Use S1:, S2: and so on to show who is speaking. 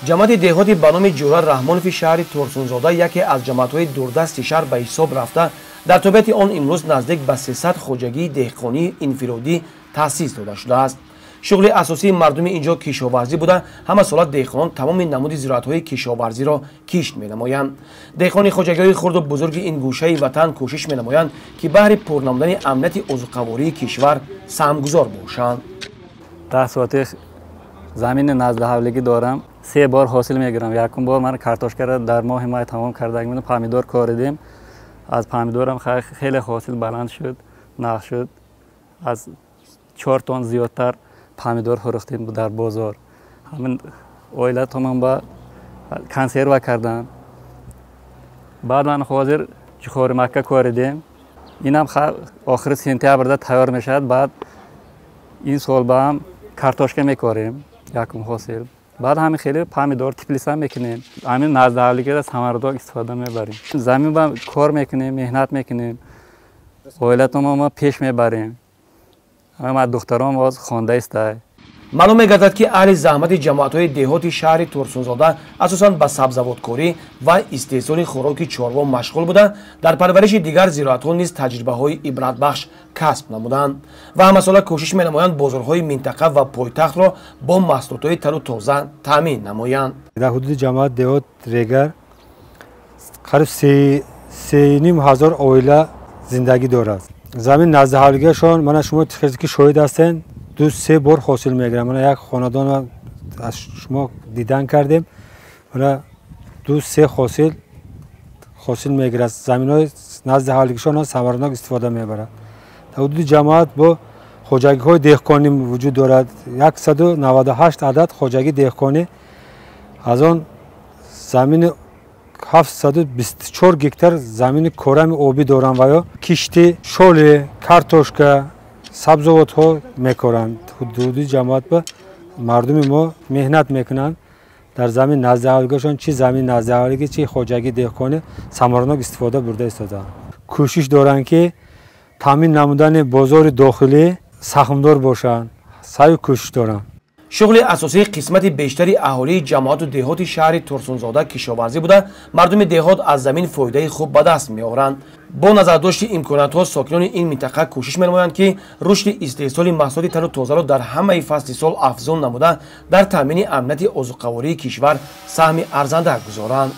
S1: Ҷамоати деҳоти ба номи Ҷӯра Раҳмонови шаҳри Турсунзода яке аз ҷамоатҳои дурдасти шаҳр ба ҳисоб рафта, дар тобеати он имрӯз наздик ба 300 хоҷагии деҳқонии инфиродӣ таъсис дода шудааст. Шуғли асосии мардуми ин ҷо кишоварзӣ буда, ҳамасола деҳқонон тамоми намуди зироатҳои кишоварзиро кишт менамоянд. Деҳқони хоҷагиҳои хурду бузурги ин гӯшаи ватан кӯшиш менамоянд, ки баҳри пур намудани амнияти озуқавории кишвар саҳмгузор бошанд.
S2: 10 сотих замини назди ҳавлигӣ дорам, 3 бор ҳосил мегирам. Якум бор ман картошкаро дар моҳи май тамом карда, помидор коридем. Аз помидорам хеле ҳосил баланд шуд, нағз шуд. Аз 4 тонн зиёдтар помидор фурӯхтем дар бозор. Ҳамин оилатонам ба консерва кардан. Баъд ман ҳозир ҷухори макка коридем. Инам охири сентябрда тайёр мешавад. Баъд ин сол ба ҳам картошка мекорем, якум ҳосил. Баъд ҳамин хеле помидор теплица мекунем. Ҳамин назди ҳавлигиро самарадор истифода мебарем. Замин ба кор мекунем, меҳнат мекунем, оилатонро мо пеш мебарем. Ма духтаром боз хонда истай.
S1: Маълум мегардад, ки аҳли заҳмати ҷамоатҳои деҳоти шаҳри Турсунзода асосан ба сабзавоткорӣ ва истеҳсоли хӯроки чорво машғул буда, дар парвариши дигар зироатҳо низ таҷрибаҳои ибратбахш касб намуданд ва ҳамасола кӯшиш менамоянд бозорҳои минтақа ва пойтахтро бо маҳсулотҳои тару тоза таъмин намоянд.
S3: Дар ҳудуди ҷамоат деҳот Регар қариб 3,5 ҳазор оила зиндагӣ дорад. Замин назди ҳавлигиашон, мана шумо ки шоҳид ҳастед, ду се бор ҳосил мегирам. Мана як хонадон аз шумо дидан кардем, мана ду се ҳосил мегирад. Заминҳои назди ҳавлигишон самаранок истифода мебарад. Дар ҳудуди ҷамоат бо хоҷагиҳои деҳқонӣ вуҷуд дорад, 198 адад хоҷагии деҳқонӣ. Аз он замини 724 гектар замини корами обӣ доранд ва ё кишти шоли, картошка, сабзавотҳо мекоранд. Ҳудуди ҷамоат ба мардуми мо меҳнат мекунанд дар замин назди ҳавлигашон, чи замин назди ҳавлигӣ, чи хоҷагии деҳқонӣ самаранок истифода бурда истодаанд. Кӯшиш доранд, ки таъмин намудани бозори дохилӣ саҳмдор бошанд, саъю кӯшиш доранд.
S1: Шуғли асосии қисмати бештари аҳолии ҷамоату деҳоти шаҳри Турсунзода кишоварзӣ буда, мардуми деҳот аз замин фоидаи хуб ба даст меоранд. Бо назардошти имкониятҳо сокинони ин минтақа кӯшиш менамоянд, ки рушди истеҳсоли маҳсулоти тару тозаро дар ҳамаи фасли сол афзун намуда, дар таъмини амнияти озуқавории кишвар саҳми арзанда гузоранд.